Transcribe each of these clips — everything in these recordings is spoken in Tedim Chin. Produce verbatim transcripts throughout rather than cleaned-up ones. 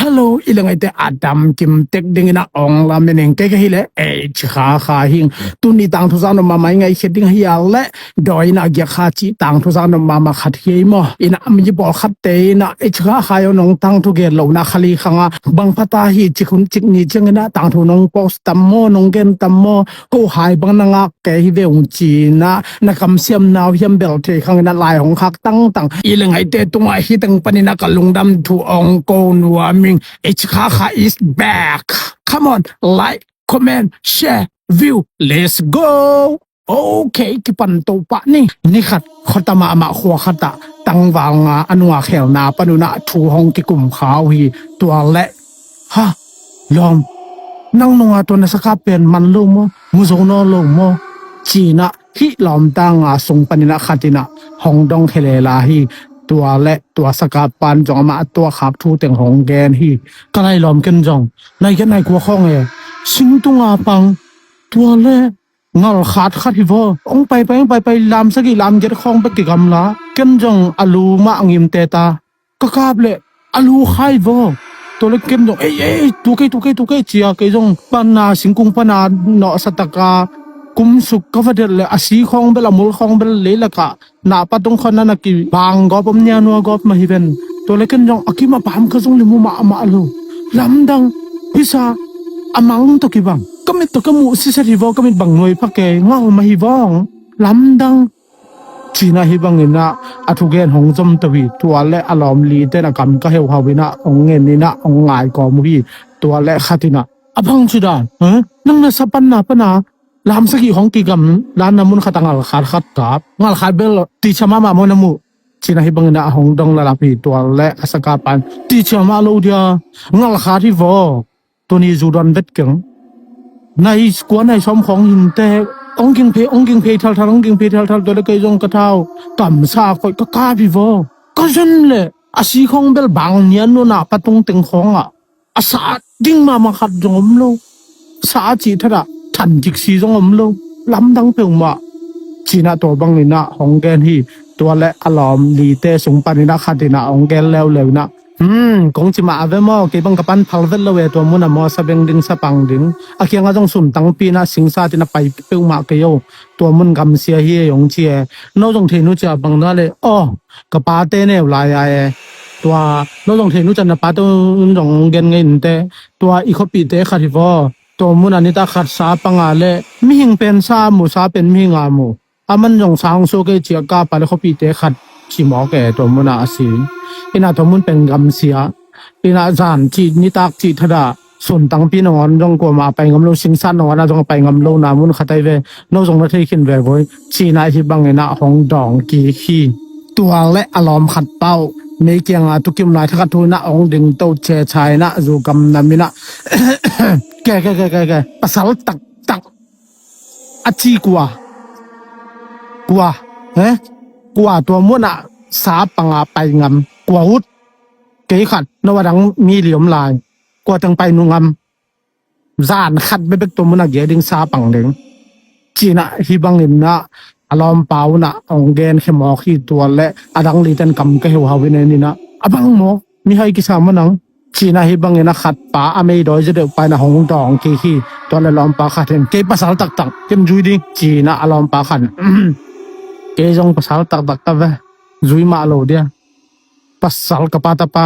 Hello, i le ngaite a dam kim tek dingin a ong lamen ing. Kei ka hi le H Kha Kha hing. Tuni tangthu zak nop mahmah i ngaihkhiat ding hi a le, dawi in a giak kha cih tangthu zak nop mahmah khat hi ei maw. Ina mi pawlkhatte ina H Kha Kha i aw nong tangthu gen lo na khali khanga bang pha ta hi cik hun cik ni ciangin a tangthu nong post tam maw, nong gen tam maw, ko hai bang na ngak kei hi ve ung ci-in a, na kamsiam nau hiam bel thei khangin a lai hong khak tangtang. I le ngaite tungah hi teng panin a ka lungdam thu ong ko nuam ing. H Kha Kha is back. Come on, like, comment, share, view. Let's go. Okay, kipan to pah ni. Ni khat, khuata mahmah khua khatah tangval nga a nunga khelna panun a thu hong kikum kha uh hi. Tua le, ha, lawm, nang nunga tua na saka pen man lo maw, mu zo nawn lo maw, ci-in a hih lawmta nga sung panin a khat in a hong dong khelela hi. Tua le tua saka pan zong amah a tuahkhak thu teng hong gen hi. Ka lai lawm, ken zong nai giat nai kua khawng e, singtunga pang, tua le ngalkhat khat hi vaw. Ong paipai, ong paipai, lam sagih lam giat khawng bek kigamla. Ken zong a lu mah a ngimte ta. Ka kap le a lu kha hi vaw. Tua le ken zong, ei, ei, tu kei, tu kei, tu kei, ci-a kei zong pana, singkung pana nawhsa taka kumsuk ka va delh le a si khawng bel, a mul khawng bel leilakah nahpa tung khuan na na kibang gawp om, nianua gawp mah hi ven. Tua le ken zong a kim a pam ka zong le mu mahmah lo. Lamdang, pisa, a mang tawh kibang. Ka mit tawh ka muh siset hi vaw, ka mit bang nuai pha kei, ngal mah hi vawng. Lamdang. Ci-in a hih bangin a, a thugen hong zom to hi. Tua le a lawm lite in a kam ka heuhau in a, hong ngen in a, hong ngai kawm uh hi. Tua le khat in a, a bang ci dan, ha? Nang na sa panna pana lam sagih hong kigamlanna mun khat a ngalkhat khat kap. Ngalkhat bel ticha mahmah maw na muh? Ci-in a hih bangin a hong dong lalap hi. Tua le a saka pan, ticha mah lo dia, ngalkhat hi vaw. Tuni zu dawn vet keng. Nai kua nai sawm khawng hinte. Ong ging phei, ong ging phei thalthal, ong ging phei thalthal, tua le kei zong ka thau kamsa koih, ka kap hi vaw. Ka zon le a si khawng bel bang nianua nahpa tung teng khawngah a sa ding mahmah khat zong om lo. Sa a cih thatah than kik si zong om lo. Lamdang peuhmah. Ci-in a tua bangin a hong gen hi. Tua le a lawm lite sung panin a khat in a hong gen leuleu in a, hmm, kong ci mah a ve maw, kei bang ka pan phal vet lo e, tua mun a maw, sa beng ding, sa pang ding. A kiangah zong sun tangpi in a singsa tin a pai peuhmah kei o. Tua mun gamsia hi e, hong ci e. No zong thei nu cia bang na le, aw, ka pate neu lai a e. Tua, no zong thei nu cia na pate un zong gen ngei inte. Tua i khuapihte khat hi vaw. Tua mun a nitak khat sa panga le, mihing pen sa mu, sa pen mihing a mu. A man zong sa hong suak e, ci-a ka pa le khuapihte khat ci mawk e, tua mun a a si. Ina tua mun pen gamsia. Ina zan cih, nitak cih thadah sun tangpi nangawn zong kuamah a pai ngam lo, singsa nangawn a zong a pai ngam lo na mun khat ai ve. No zong na thei khin ve voi. Ci-in a hih bangin a hong dawng kik hi. Tua le a lawm khat pau mei kianga tukim lai thakhat thu in a hong ding to, cecha in a zu kam nam in a, ke, ke, ke, ke, ke, pasal taktak a ci kua? Kua, he? Kua tua mun a sa panga pai ngam? Kua ut? Kei khat, no a dang mi li om lai. Kua teng pai nu ngam? Zan khat bekbek tua mun a gia ding, sa pang ding. Ci-in a hih bangin a, a lawmpa un a hong gen khia mawk hi. Tua le a dang liten kam ka heuhau in en in a, a bang maw, mihai kisa maw nang? Ci-in a hih bangin a khat pa a meidawi zaw deuh pa in a hong dawng kik hi. Tua le lawmpa khat in, kei pasal taktak, ken zui ding, ci-in a a lawmpa khat in, kei zong pasal taktak ka ve, zui mah lo dia, pasal ka pa tapa.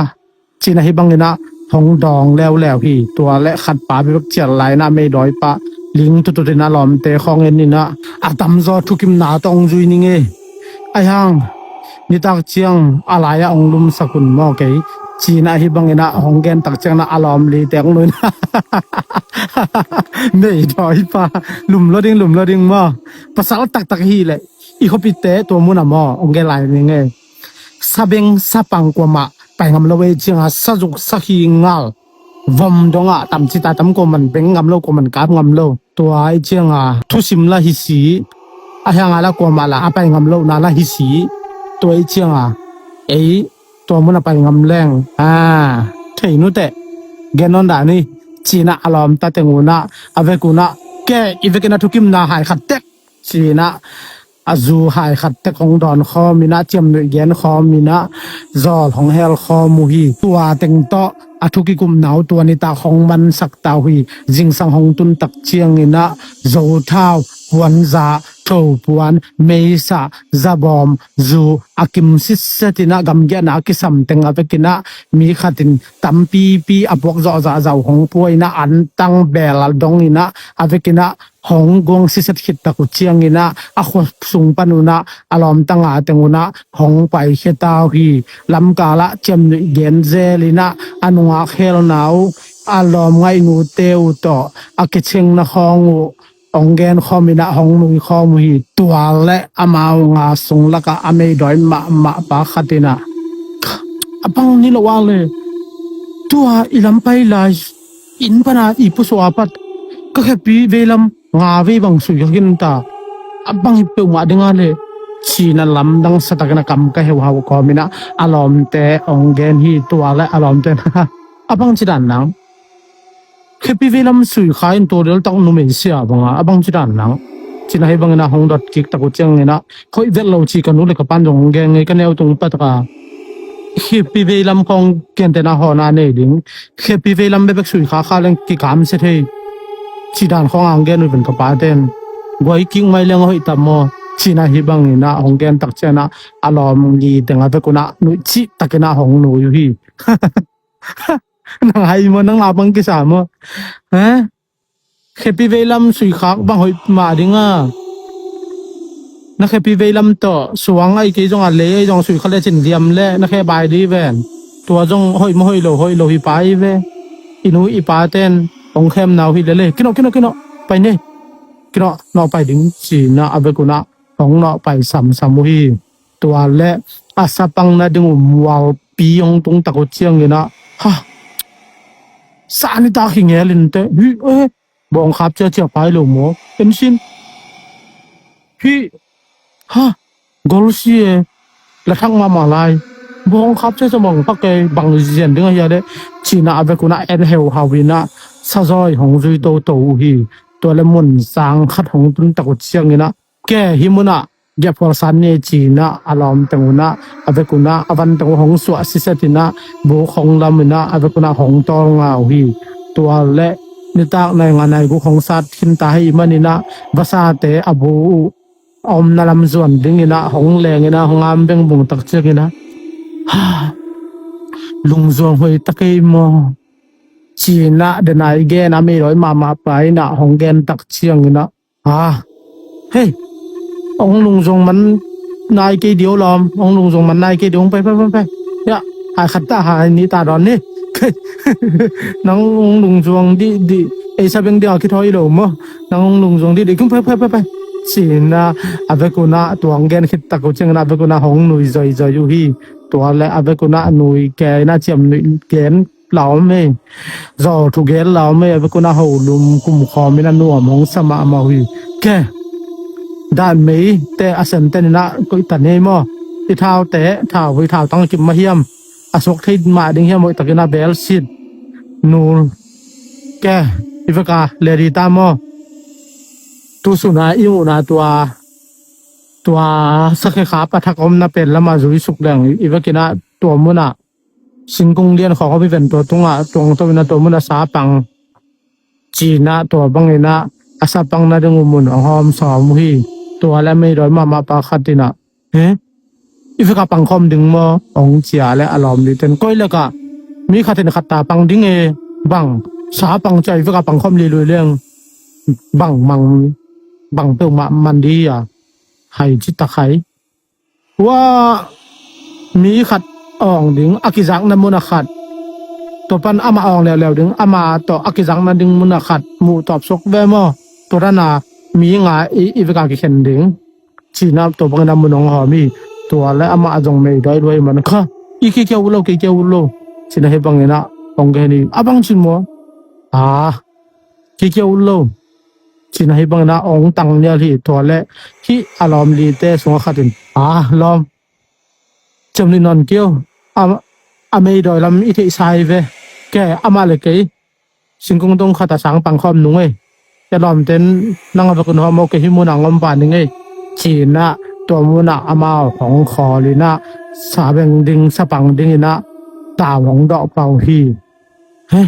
Ci-in a hih bangin a hong dawng leuleu hi. Tua le khat pa bek cial lai in a meidawi pa ling tutut in a lawmte khawng en in a, a tamzaw thukimna tawh hong zui ning e. Ahi hang nitak ciang a lai-ah hong lumsak un maw kei? Ci-in a hih bangin a hong gen tak ciangin a a lawm lite hong lum in a, meidawi pa, lum lo ding, lum lo ding maw? Pasal taktak hi leh i khuapite tua mun a maw, hong gen lai ning e. Sabeng sapang kuamah pai ngam lo e, cianga sazuk sakhi ngal vom dongah tamci ta tam, kuaman beng ngam lo, kuaman kap ngam lo. Tua i cianga thusim la hi si, a hianga la kuamah la a pai ngam lo na la hi si. Tua i cianga ei tua mun a pai ngam leng, a, thei nuteh, gen nawn dah ni. Ci-in a a lawmta teng un a, a vek un a, ke, i vekin a thukimna hai khat tek. Ci-in a a zu hai khat tek hong dawn khawm inah, ciamnuih gen khawm inah, zawl hong hel khawm uh hi. Tua teng tawh a thu kikupna uh tua nitak hong mansak ta uh hi. Zingsang hong tun tak ciang inah, zothau, puanza, thopuan, meisa, zabawm, zu a kim sitset inah, gamgiahna a kisam teng a vek inah, mi khat in tampipi a puak zawh zahzah uh hong pua inah, antang bel a dong inah, a vek inah, hong guang sitset khit tak uh ciang inah, a khua sung pan unah, a lawmta nga teng unah hong paikhia ta uh hi. Lamkal ah ciamnuih gen zel inah, a nungak helna uh, a lawm ngaihnute uh tawh a kicingna khawng uh hong gen khawm inah, hong nui khawm uh hi. Tua le amau nga sung lakah a meidawi mahmah pa khat inah, "A bang ni lo a le, tua i lam pai lai, inn pana i pusuah a pat ka khepi vei lam nga vei bang sui kha khin ta. A bang hi peuhmah ding a le," ci-in a lamdang sa takin a kam ka heuhau kawm inah, a lawmte hong gen hi. Tua le a lawmte, "A bang ci dan nang? Khepi vei lam sui kha in, tua deltak numei sia banga, a bang ci dan nang?" ci-in a, hih bangin a hong dot kik tak uh ciang inah, hoih vet lo ci ka nu le ka pan zong hong gen ngei, ka neu tung pa taka, "Khepi vei lam khawng gentehna hawna nei ding, khepi vei lam bekbek sui kha kha leng kikam sia thei," ci dan khawng a hong gen uh ven ka paten. "Guai kik mai leng a hoih tam maw?" ci-in a, hih bangin a hong gen tak ciang inah, a lawm li teng a vek unah nuih cih takin a hong nui uh hi. Nang hai maw, nang a bang kisa maw? He? Khepi vei lam sui khak bang hoih mah ding a. Na khepi vei lam tawh suang ai kei zong a, lei ai zong sui kha le cin diam le na khe bai di ven. Tua zong hoih maw, hoih lo, hoih lo hi pai ve. I nu i paten hong khem nau hi le le. Kinawh, kinawh, kinawh. Pai ni. Kinawh, nawh pai ding ci-in a, a vek unah hong nawh pai samsam uh hi. Tua le a sapang nading uh mualpi hong tung tak uh ciang inah, ha, sa nitak hi ngel in teh, "Hi, eh, bawngkhap ciacia pai lo maw? En sin. Hi, ha, gol si e, la thak mahmah lai. Bawngkhap ciacia bang pak e, bang zian ding a hia le?" ci-in a, a vek unah en heuhau inah, sazawi hong zui toto uh hi. Tua le mun sang khat hong tun tak uh ciang inah, "Ke, hih munah giahphual san ni," ci-in a, a lawmteng unah, a vek unah, a vanteng uh hong suah siset inah, buk hong lam inah, a vek unah hong tawlnga uh hi. Tua le nitak nai nga nai guk hong sat khin ta hi maninah, vasate a bu uh a omna lam zuan ding inah hong leng inah, hong am bengbung tak ciang inah, "Ha, lungzuang huai ta kei maw?" ci-in a, denai gen a meidawi mahmah pa inah hong gen tak ciang inah, "Ah, hei, hong lungzuang man nai kei ding uh lawm, hong lungzuang man nai kei ding uh, hong pai, pai, pai, pai. Ya, hai khat ta, hai nih ta dawn ni. Nang hong lungzuang dihdih, ei sabeng ding a kithawi lo maw? Nang hong lungzuang dihdih, hong pai, pai, pai, pai," ci-in a, a vek unah tua hong gen khit tak uh ciang inah, a vek unah hong nui zoizoi uh hi. Tua le a vek unah nui ke inah ciamnuih gen la om ei. Zawl thu gen la om ei, a vek unah ho lum kum khawm inah nuam hong sa mahmah uh hi. Ke, dan mei te a sen ten inah koih ta ni maw? I thaute, thau, i thau tang kim mah hiam? A suak thei mah ding hiam, hoih tak inah belsit nul. Ke, i vek a le di ta maw? Tu sun a i muhna tua, tua sakhe khap a thak omna pen lamah zui suk leng, i vek inah tua munah singkung lian khawng a om hi ven, tua tungah tuang to inah tua munah sapang, ci-in a, tua bang inah a sapang nading uh mun hong hawm sawm uh hi. Tua le a meidawi mahmah pa khat inah, "He, i vek a pang khawm ding maw?" hong ci a le a lawm liten, "Koi lek ah, mi khat in khat ta pang ding e, bang, sapang ci a i vek a pang khawm liluai leng bang mang, bang peuhmah man ding hi a, hai ci tak hai. Tua mi khat awng ding, a kizakna mun a khat, tua pan amah awng leuleu ding, amah tawh a kizakna ding mun a khat muh tawp suk ve maw? Tua dan a mi nga i, i vek a kikhen ding," ci-in a, tua bang inah mun hong hawm hi. Tua le amah zong meidawi luai man kha, "I kikia uh lo, kikia uh lo," ci-in a, hih bang inah hong gen hi. "A bang cin maw?" "Ah, kikia uh lo," ci-in a, hih bang inah hong tang nial hi. Tua le hih a lawm lite sungah khat in, "Ah, lawm, ciamnuih nawn kei o. A, a meidawi lam i theihsa hi ve. Ke, amah le kei singkung dong khat a sang pang khawm nung ei. Ke, lawmten nang a vek un hawm o, kei hih munah hong om pah ning ei," ci-in ah tua munah amau hong khawl in ah sa beng ding, sa pang dingin ah tau hong dawh pah uh hi. He?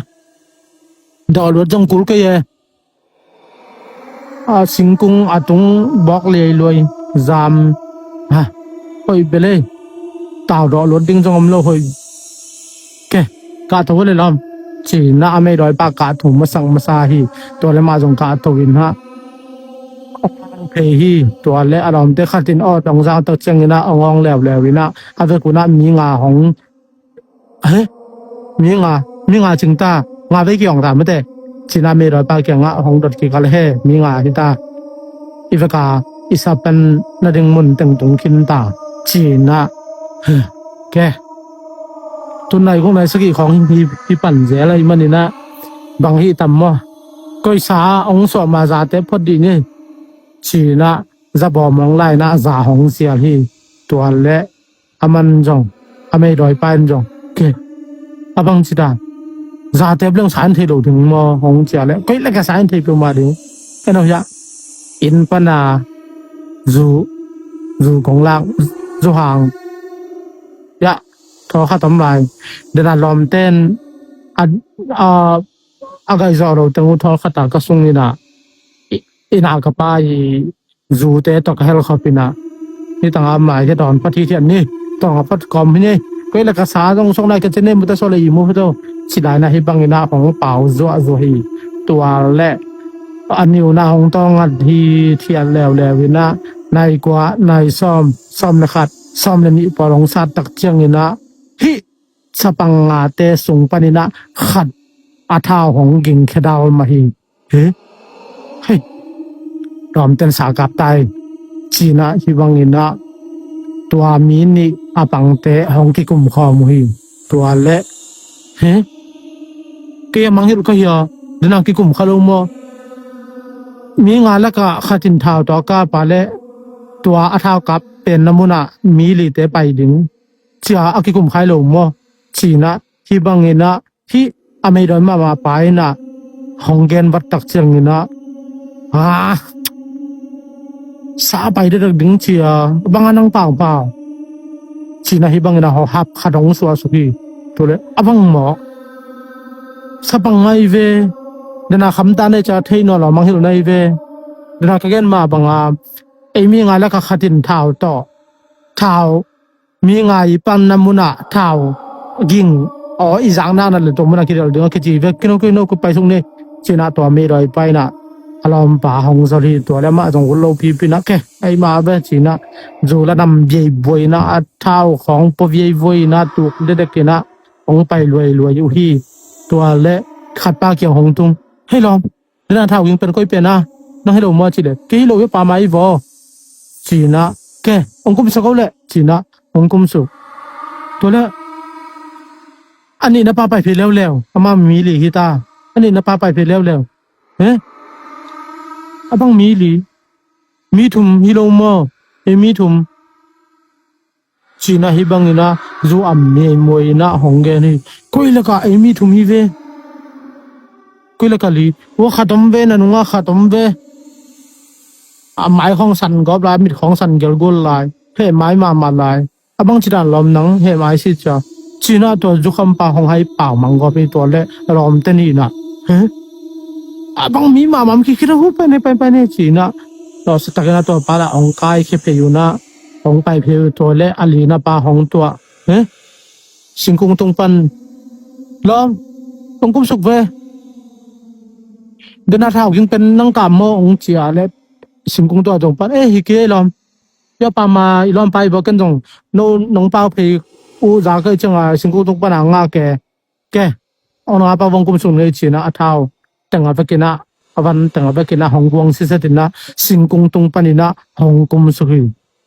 Dawh luat zong kul kei e. A singkung a tung bawk liailuai zam. Ha, hoih bel e. Tau dawh luat ding zong om lo, hoih. Ke, kah tho le lawm, ci-in ah a meidawipa kah tho masak masa hi. Tua le mah zong kah tho in ah hong phei hi. Tua le a lawmte khat in aw tong zang tak ciangin ah hong awng leuleu in ah a vekun ah mi nga hong He? Mi nga, mi nga cing ta, nga vei ki-awng ta mate, ci-in ah meidawipa kiangah hong dot kik a le, he, mi nga hi ta, i veka i sa pan nading mun teng tung khin ta, ci-in ah. He, ke. Tun nai guk nai sagih khawng hi, hi pan zel ahih manin ah bang hih tam maw? Koi sa hong suah ma zate phot dih ni, ci-in ah za bawm hong la in ah za hong sial hi. Tua le aman zong, a meidawipa in zong, ke, a bang ci ta, zate bel hong sa in thei lo ding maw, hong ci a le, koi le ka sa in thei peuhmah ding. En aw hiah, inn pana zu, zu kong lak, zu hang hiah, thawl khat om lai. Dena lawmte in a, a, a gaih zawh lo teng uh thawl khat ah ka sung in ah, i, inn ah ka pa i zute tawh ka helkhop in ah, hi tangah mai hi dawn phat hi thian ni, tawng a phat kawm hi ni, koi le ka sa zong song lai ka cin ne mu ta saw le i mu hi to, ci lai in ah hih bangin ah hong pau zuahzuah hi. Tua le a niuna hong tawng ngat hi thian leuleu in ah, nai kua, nai sawm, sawm le khat, sawm le nih pawl hong sat tak ciangin ah hih sapang ngate sung panin ah khat a thau hong ging khedal mah hi. He? Hei, lawmten sa kap tai, ci-in ah hih bangin ah tua mi nih a pangte hong kikum khawm uh hi. Tua le, he? Kei a mangngilh ka hi a, dena kikum kha lo maw? Mi nga lakah khat in thau tawh a kap a le, tua a thau kap penna munah mi lite pai ding, ci-a a kikum khai lo maw? Ci-in ah hih bangin ah hih a meidawi mahmah pa in ah hong gen vat tak ciangin ah, a, sa pai dekdek ding ci-a, bang a nang pangpang, ci-in ah hih bangin ah hong hap khat hong suahsuk hi. Tua le, a bang maw? Sapang ngai ve. Dena khamta nei ca thei nawn lo, mangngilh nai ve. Dena ka gen mah banga ei mi nga lakah khat in thau tawh, thau mi nga i panna munah thau ging, aw, i zakna na le tua munah kidel ding a kici ve, kino kino ku pai suk ni, ci-in ah tua meidawipa in ah a lawmpa hong zol hi. Tua le amah zong ut lo pipi in ah, ke, ei mah ve, ci-in ah zu la nam viei buai in ah a thau khawng pua viei vuai in ah tuk dedek in ah hong pai luailuai uh hi. Tua le khatpa kiang hong tung, hei lawm, dena thau ging pen koi pen a, nang hi lo maw? Ci le, kei hi lo, i pa mai vaw, ci-in ah, ke, hong kumsuk o le, ci-in ah hong kumsuk. Tua le a nihna pa pai phei leuleu, amah mi li hi ta, a nihna pa pai phei leuleu. He? A bang mi li? Mi thum hi lo maw? Ei mi thum, ci-in ah hih bangin ah zu am mi ei muai in ah hong gen hi. Koi lakah ei mi thum hi ve. Koi lakah li? Ua khat om ve, na nungah khat om ve. A mai khawng san gawp lai, mit khawng san gelgul lai, heh mai mahmah lai. A bang ci dan lawm, nang heh mai si cia, ci-in ah tua zukhampa hong hai pau mang gawp hi. Tua le lawmte nih in ah, he? A bang mi mahmah om kikhit a, hu pai ne, pai pai ne, ci-in ah lawsia takin ah tua pa lah hong kaikhia phei un ah, hong pai phei uh. Tua le a lina pa hong tuah, he? Singkung tung pan, lawm, hong kumsuk ve. Dena thau ging pen nang kap maw? Hong ci a le singkung tua tung pan, e, hi kei lawm. Ia pa ma i lawmpa i baw, ken zong no nong pau phei uh za kei ciangah singkung tung pana ngah ke. Ke, hong nong a pa hong kumsuk ngei, ci-in ah a thau teng a vekin ah, a van teng a vekin ah hong guang siset in ah singkung tung panin ah hong kumsuk hi.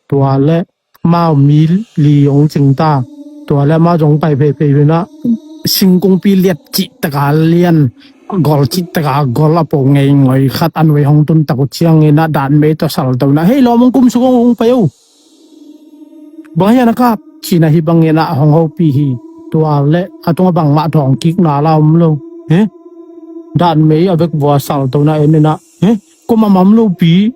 Tua le amau mi li hong cing ta. Tua le amau zong pai pheiphei uh in ah singkungpi liat cih taka lian, gol cih taka gol a po ngeingoi khat a nuai hong tun tak uh ciangin ah datmei tawh salto in ah, hei lawm, hong kumsuk o, hong pai o. Bang hiam na kap? Ci-in ah hih bangin ah hong hopih hi. Tua le a tungah bangmah thawng kikna la om lo. He? Datmei a vek vua salto in ah en in ah, he? Kuamah om lo pi,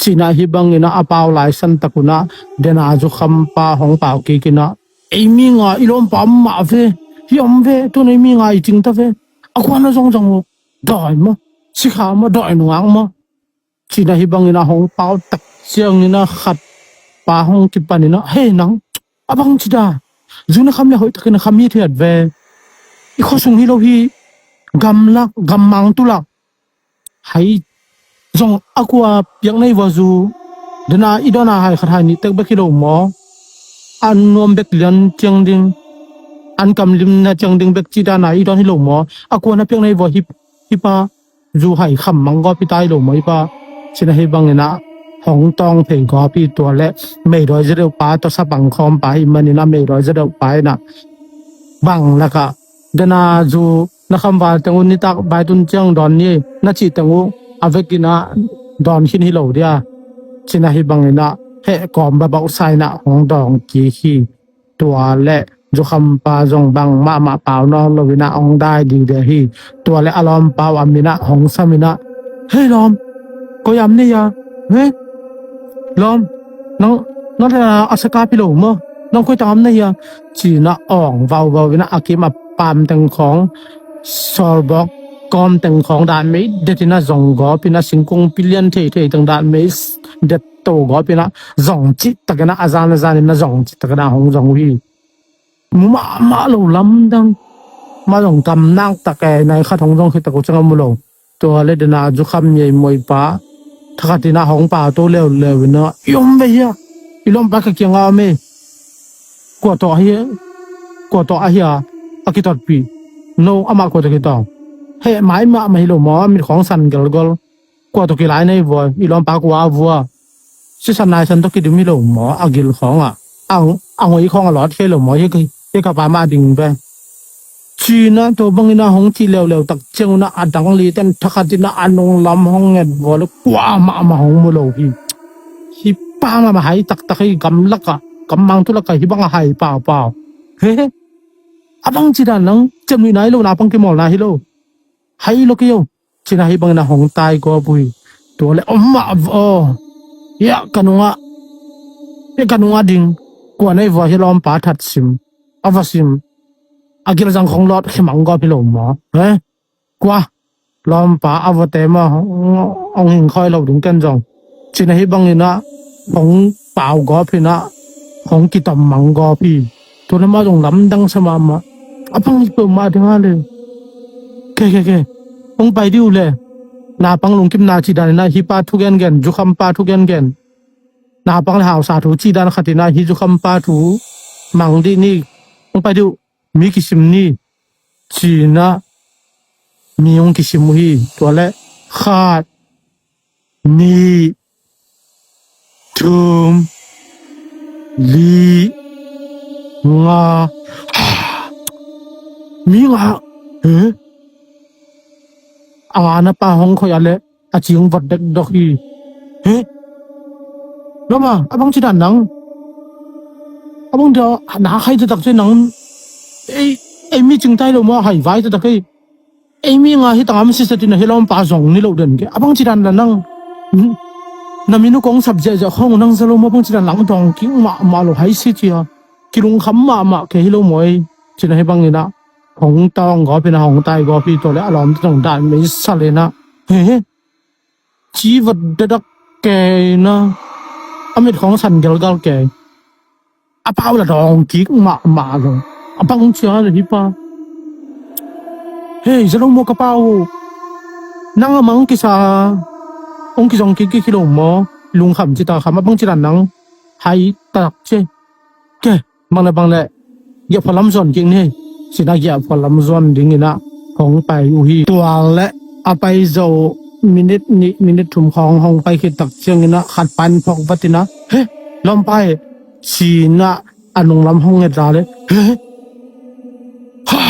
Cinah hih bangin ah a pau lai santak unah dena zukhampa hong pau kikin ah, "Ei mi nga i lawmpa om mah ve, hi om ve, tun ei mi nga i cingta ve. A kuana zong zong uh, dawi maw, sikha maw, dawi nungak maw?" Cinah hih bangin ah hong pau tak ciangin ah khat pa hong kipanin ah, "Hei nang, a bang ci dan, zu na kham le hoih takin a kham hithiat ve. I khuasung hi lo hi, gamlak, gammang tulak. Hai zong a kua piak nei vua zu, dena i dawna hai khat hai nih tek bek hi lo maw? An nuam bek lian ciang ding, an kam limna ciang ding bek ci dana i dawn hi lo maw? A kuana piak nei vua hi, hi pa, zu hai kham mang gawp hi ta hi lo maw hi pa?" Cinah hih bangin ah hong tawng thei gawp hi. Tua le meidawi za deuh pa tawh sapang khawm pa hi manin ah meidawi za deuh pa in ah, "Bang lakah dena zu na kham val teng uh nitak vai tun ciang dawn ni, na cih teng uh a vekin ah dawn khin hi lo dia?" Cinah hih bangin ah heh kawm babauh sa in ah hong dawng kik hi. Tua le zukhampa zong bang mahmah pau nawn lo in ah hong dai dide hi. Tua le a lawmpa uh a min ah hong sam in ah, "Hei lawm, koi am nei a? He? Lawm, nang, nang a sakap hi lo maw? Nang koi tang am nei a?" Cinah awng vauvau in ah a kim a pam teng khawng, sawlbawk kawm teng khawng dan mei det in ah zong gawp in ah singkung pilian theithei teng dan mei det to gawp in ah zong cih takin ah a zan a zan in ah zong cih takin ah hong zong uh hi. Mu mahmah lo lamdang. Mah zong kam nak tak e, nai khat hong zong khit tak uh ciang a mu lo. Tua le dena zukham ngeimoi pa thakhat in ah hong pau to leuleu in ah, "I om ve hia? I lawmpa ka kiangah om e. Kua tawh ahi, kua tawh ahi a, a kitotpih? No, amah kua tawh kitawng? Heh mai mahmah hi lo maw, a mit khawng san gelgol. Kua tawh kilai nei vua, i lawmpa kua a vua? Sisan naisan tawh kidim hi lo maw, a gil khawngah? A, a ngoi khawng a lawt khe lo maw, hi ka, hi ka pa mah ding ve." Cinah tua bangin ah hong cih leuleu tak ciang un ah a dang liten thakhat in ah a nunglam hong nget vua le kua mahmah hong mu lo hi. Hih pa mahmah hai taktak hi, gamlakah, gammang tulakah hih bangah hai paupau. He, a bang ci dan nang, ciamnuihna hi lo, naupang kimawlna hi lo. Hai lo kei o. Cinah hih bangin ah hong tai gawp uh hi. Tua le om mah aw. Hiah ka nungah, hiah ka nungah ding. Kua nei vua hi lawmpa that sim, a va sim. A gilzang khong lawt khemang gawp hi lo maw? He? Kua? Lawmpa a vate maw, hong, hong hing khawih lo ding ken zong. Cinah hih bangin ah hong pau gawp in ah hong kitom mang gawp hi. Tua le mah zong lamdang sa mahmah. A bang hi peuhmah ding a le. Ke, ke, ke. Hong pai dih uh le. Naupang lungkimna cih dan in ah hih pa thu gengen, zukhampa thu gengen. Naupang le hausa thu cih dan khat in ah hih zukhampa thu mang dih ni. Hong pai dih uh, mi kisim ni. Cinah mi hong kisim uh hi. Tua le khat, nih, thum, li, nga. Mi nga. He? A ngana pa hong khoih a le a cing vot dekdok hi. He? Lawm a, a bang ci dan nang? A bang dia na khai taktak ci nang. Ei, ei mi cingtai lo maw, hai vai taktak ei. Ei mi nga hi tangam sisatin a hi lawmpa zong ni lo den ke. A bang ci dan la nang? Na minu kong sap ziahziah khawng nang za lo maw, bang ci dan lang dawng kik mahmah lo hai si cia. Kilungkham mahmah ke hi lo maw ei. Cinah hih bangin ah hong tawng gawp in ah hong tai gawp hi. Tua le a lawmte zong dan mei sa le in ah, he, he. Ci vot dadak ke in ah a mit khawng san gelgal ke. A pau la dawng kik mahmah lo. A bang cia le hi pa. Hei, za lo maw ka pau? Nang a mang kisa, hong kizong kik kik hi lo maw? Lungkham ci ta kham, a bang ci dan nang? Hai tak ci. Ke, bang le bang le. Giahphual lam zuan kik ni. Cinah giahphual lam zuan ding in ah hong pai uh hi. Tua le a pai zo minit nih, minit thum khawng hong pai khit tak ciangin ah khat pan phawk vat in ah, he, lawmpa he. Cinah a nunglam hong nget la le, he, ha.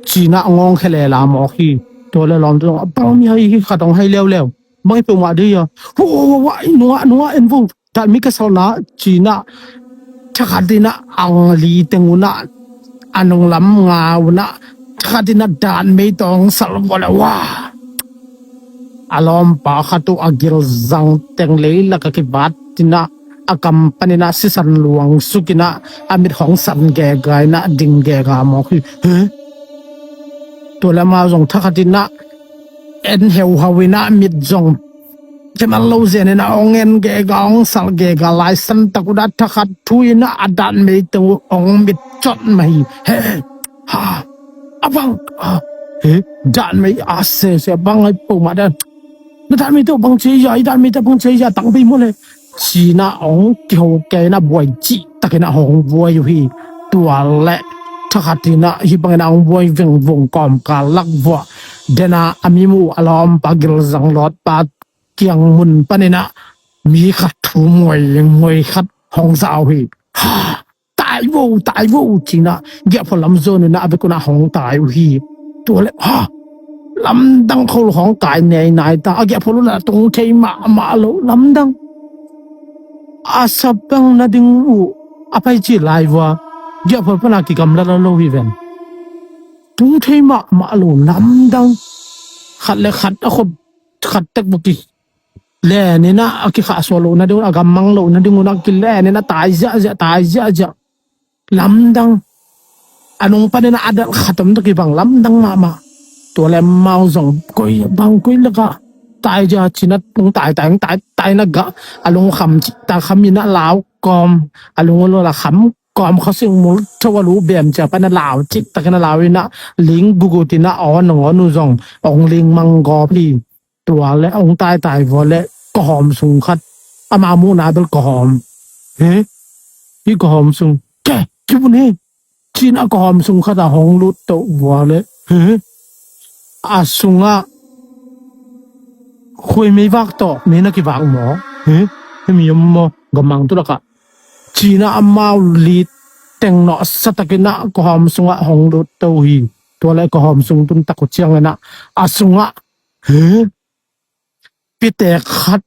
Cinah ngawng khe le la mawk hi. Tua le lawmte zong a bang mi hai hi, khat hong hai leuleu. Bang hi peuhmah dei a. Hu, hu, hu, hu, nungah, nungah en vo. Tat mi ka salna, cinah thakhat in ah ang li teng un ah a nunglam nga un ah thakhat in ah dan mei tawng sal vua le, wa. A lawmpa khat uh a gilzang teng leilak a kivat inah a kam paninah sisan luang sukinah a mit hong san gega inah ding gega mawk hi. He? Tua le amau zong thakhat inah en heuhau inah mit zong kemal lo zen inah hong en gega hong salh gega lai santak unah thakhat thu inah a danmei teng uh hong mit cot mah hi. He? Ha? A bang? Ha? He? Danmei a sese a bang ai po mah dan. Na danmei teuh bang cia i danmei teuh bang cia i tang bei maw le? Cinah hong kiho kei inah buai cihtak inah hong buai uh hi. Tua le thakhat inah hih bang inah hong buai vengvung kawmkal lak vuah dena a mi muh a lawmpa gilzang lawtpa kiang mun paninah mi khat thu muai muai khat hong za uh hi. Ha! Tai vo, tai vo, cinah giahphual lam zon unah a bek unah hong tai uh hi. Tua le ha! Lamdang khol hong kai nei nai ta a giahphual unah tung thei mahmah lo lamdang. A sa bang na ding uh a pai ci lai vua giahphual pana kigamla lo hi ven. Tung thei mahmah lo lamdang. Khat le khat a khut khat tek buki len inah a kikhahsuah lohna ding un a gammang lohna ding un a kilen inah tai ziahziah tai ziahziah. Lamdang. A nung paninah a dalh khat om tak i bang lamdang mahmah. Tua le amau zong koi bang koi lakah tai zia cinah tung taitai tung taitai na gah a lung kham cihtak kham inah lau kawm a lung a lula kham kawm khawsing mul tho a lu bem cia pana lau cihtak inah lau inah ling gugut inah aw nangawn uh zong ong ling manggawp hi. Tua le hong taitai vua le kawhawm sung khat ama muhna bel kawhawm. He? Hih kawhawm sung ke kibun hi. Cinah kawhawm sung khat ah hong lut toh vua le he? A sungah khuai meivak tawh mei na kivak maw? He? Hemi om maw? Gamang tulakah cinah amau li teng nawh satakinah kawhawm sungah hong lut to hi. Tua le kawhawm sung tuntak uh cianginah a sungah he? Pitek khat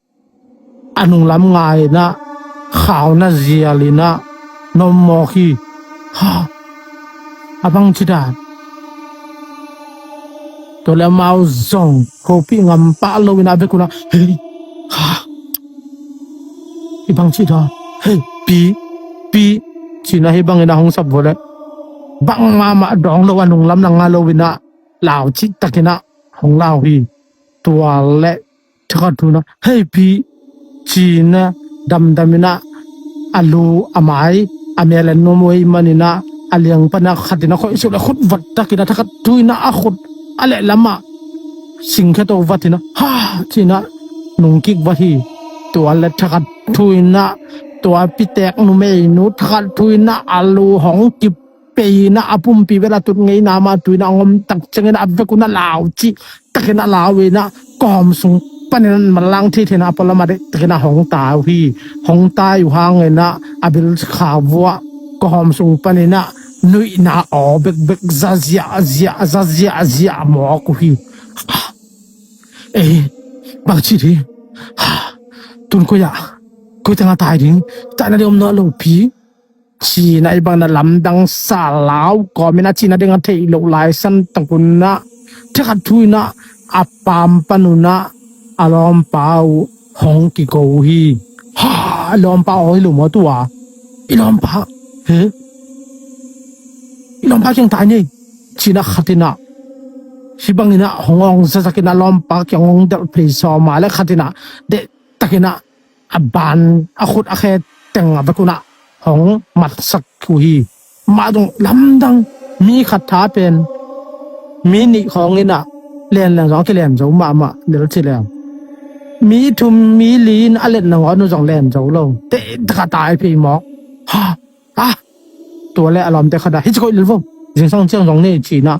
a nunglam ngai inah khauna zial inah nom mawk hi. Ha! A bang ci dan? Tua le amau zong hopih ngam pah lo inah a bek unah hei ha! I bang ci dan? Hei pi pi cinah hih bang inah hong sap vua le bang mahmah dawng lo a nunglam na nga lo inah lau cihtak inah hong lau hi. Tua le thakhat thu inah hei pi cinah damdam inah a lu a mai a mel en nuam uh ei maninah a liang panah khat inah khoih suk le khut vat tak inah thakhat thu inah a khut a lehlamah singkhe to vat inah ha cinah nungkik vat hi. Tua le thakhat thu inah tua pitek numeinu thakhat thu inah a lu hong kip pei inah a pumpi bel a tut ngeina mah tu inah a ngom tak ciangin a vek unah lau cih takin a lau inah kawm sung panin an manlang thei thei inah a pualam a deih takin a hong tai uh hi. Hong tai uh hang inah a bil kha vuah kawm sung paninah nuihna aw bekbek zaziah ziah zaziah ziah mawk uh hi. Ei, bang ci ding? Tun koi ah koi tengah tai ding? Taina ding om nawn lo pi. Cina i bang na lamdang sa lau kawm inah cina ding a theih loh lai san tak unah thakhat thu inah a pam pan unah a lawmpa uh hong kiko uh hi. Ha, a lawmpa aw hi lo maw tua? I lawmpa he? I lawmpa kiang tai ni. Cina khat inah hih bang inah hong awng zazak inah lawmpa kiang hong delh phei sawm a le khat inah deh tak inah a ban a khut a khe teng a vek unah hong matsak uh hi. Mah zong lamdang mi khat tha pen mi nih khawng inah len leng zong a kilen zo mahmah lel ci leng mi thum mi li in a let nangawn uh zong len zo lo. Teh taka tai phei mawk. Ha, ah, tua le a lawmte khat ah hi ci koih lel vo. Zingsang ciang zong nei cinah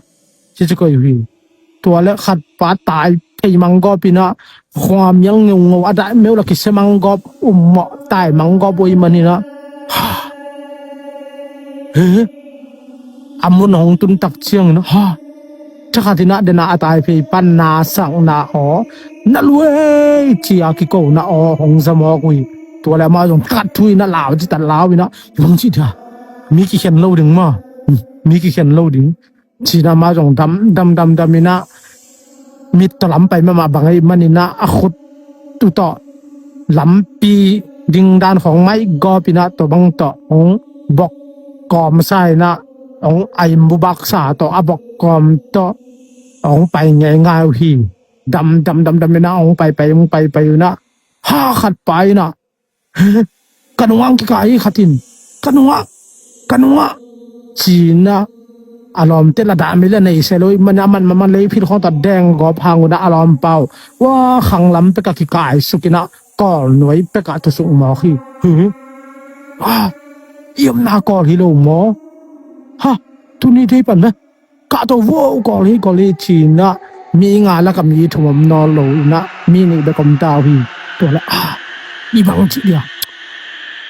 hi ci koih uh hi. Tua le khat pa tai phei manggawp inah khua mial ngeungeu a daih meuh la kisia manggawp um mawh tai manggawp uh i man inah he? A mun hong tun tak ciangin ha, thakhat inah dena a tai phei pan na sakna aw na luei cia kikona aw hong za mawk uh hi. Tua le amah zong thakhat thu inah lau citat lau inah bang ci dia? Mi kikhen lo ding maw? Mi kikhen lo ding. Cina mah zong dam dam dam dam inah mit tawh lam pai mahmah bang ahih maninah a khut tu tawh lampi dingdan khawng maih gawpinah tua bang tawh hong bok kawmsa inah hong aim bubaksa tawh a bok kawm tawh hong pai ngeingai uh hi. Dam dam dam dam inah hong paipai hong paipai unah ha khat pa inah ka nungah ang kikah hi khatin ka nungah ka nungah cinah a lawmte la dahmi le nei se lo ih manah a man maman lei phit khawng tawh deng gawp hang unah a lawmpa uh wa khanglam pekah kikaisukinah kawlnuai pekah tusuk mawk hi. Hi. Ah, i omna kawl hi lo maw? Ha, tuni thei pan ve. Kahto vuau kawl hi kawl hi cinah mi nga laka mi thum om nawn lo inah mi nih bek om ta uh hi. Tua le ah, i bang cih dia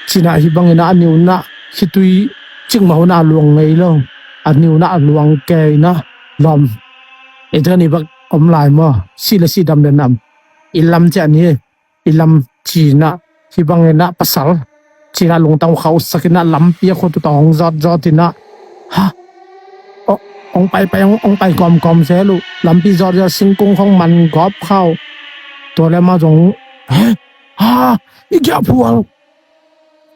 cinah hi banginah a niunah khitui cikmah hunah a luang ngei lo. A niunah a luang ke inah lawm, eite ni bek om lai maw? Sih le sih, dam le nam, i lam ciah ni. I lam cinah hi banginah pasal cinah lungtang uh khauhsakinah lampi a khut uh tawh hong zawt zawt inah ha, hong paipai hong pai kawmkawm zel uh. Lampi zawt zawt singkung khawng man gawp khau. Tua le amah zong he ha, i giahphual.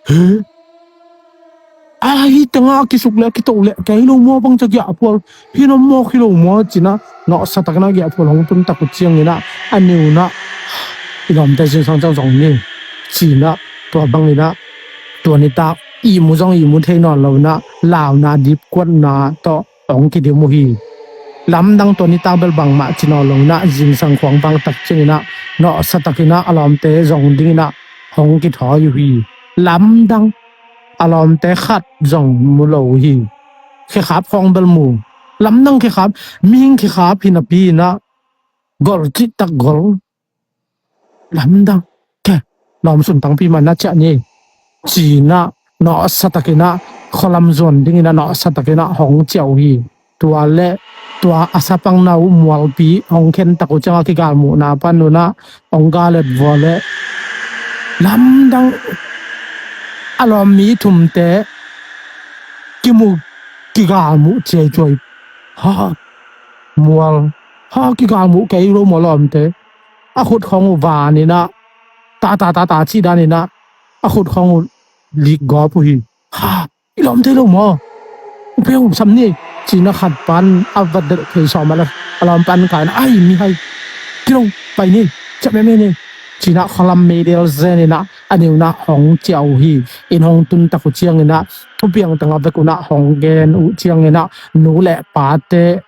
He a hi tengah a kisuk le a kito le kei lo maw bang ca giahphual hi na mawk hi lo maw cinah nawhsa takinah giahphual hong tuntak uh cianginah a niunah i lawmte zingsang ciang zong ni cinah tua banginah tua nitak ihmu zong ihmu thei nawn lo inah launa dipkuatna tawh hong kidim uh hi. Lamdang tua nitak bel bangmah ci nawn lo inah zingsang khuang vangtak cianginah nawhsa takinah a lawmte zong dinginah hong kithawi uh hi. Lamdang a lawmte khat zong mu lo uh hi. Khekhap khawng bel mu. Lamdang khekhap, mihing khekhap hi napi inah gol cihtak gol. Lamdang khe lawm suntangpi manah ciah ni cinah nawhsa takinah khualam zuan dinginah nawhsa takinah hong ciah uh hi. Tua le tua a sapangna uh mualpi hong khentak uh ciangah kigalmuhna pan unah hong galet vua le lamdang a lawm mi thumte kimu kigalmuh ciaicuai ha mual ha kigalmuh kei lo maw lawmte. A khut khawng uh vaninah tata tata cih daninah a khut khawng uh likgawp uh hi. Ha, i lawm thei lo maw? Upe uh sam ni cinah khat pan a va delh thei sawm a le a lawm pan kainah ai mihai kilo pai ni ciah meme ni cinah khualam meidel zeninah a niunah hong ciah uh hi. Inn hong tuntak uh cianginah thupiang tengah vek unah hong gen uh cianginah nu le pate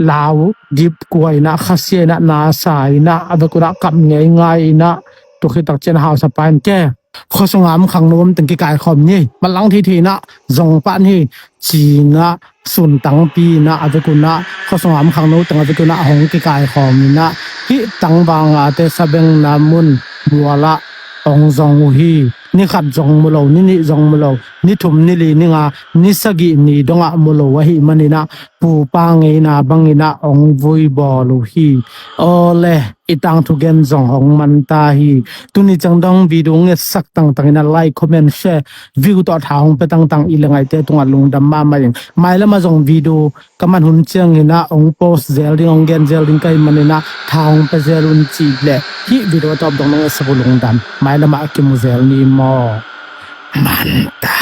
lau dipkua inah khasia inah nasa inah a vek unah kap ngeingai inah tua khittak cian hausa pa in ke khuasungah om khangno om teng kikaikhawm ni. Manlang theithei inah zong pah ni cinah suntangpi inah a vek unah khuasungah om khangno teng a vek unah hong kikaikhawm inah hih tangvangate sabengna mun mualah hong zong uh hi. Ni khat zong mu lo, ni nih zong mu lo, ni thum, ni li, ni nga, ni sagih ni dongah mu lo ahih maninah pupa ngeina banginah hong vui bawl uh hi. Awle, i tangthu gen zong hong manta hi. Tuni ciang dong video ngetsak tangtang inah like, comment, share, view tawh tha hong pia tangtang i le ngaihte tungah lungdam mahmah ing. Mailamah zong video ka man hun cianginah hong post zel ding, hong gen zel ding ka hih maninah tha hong pia zel un cih leh hih video a tawp dong nong etsak uh lungdam. Mailamah a kimu zel ni maw? Manta.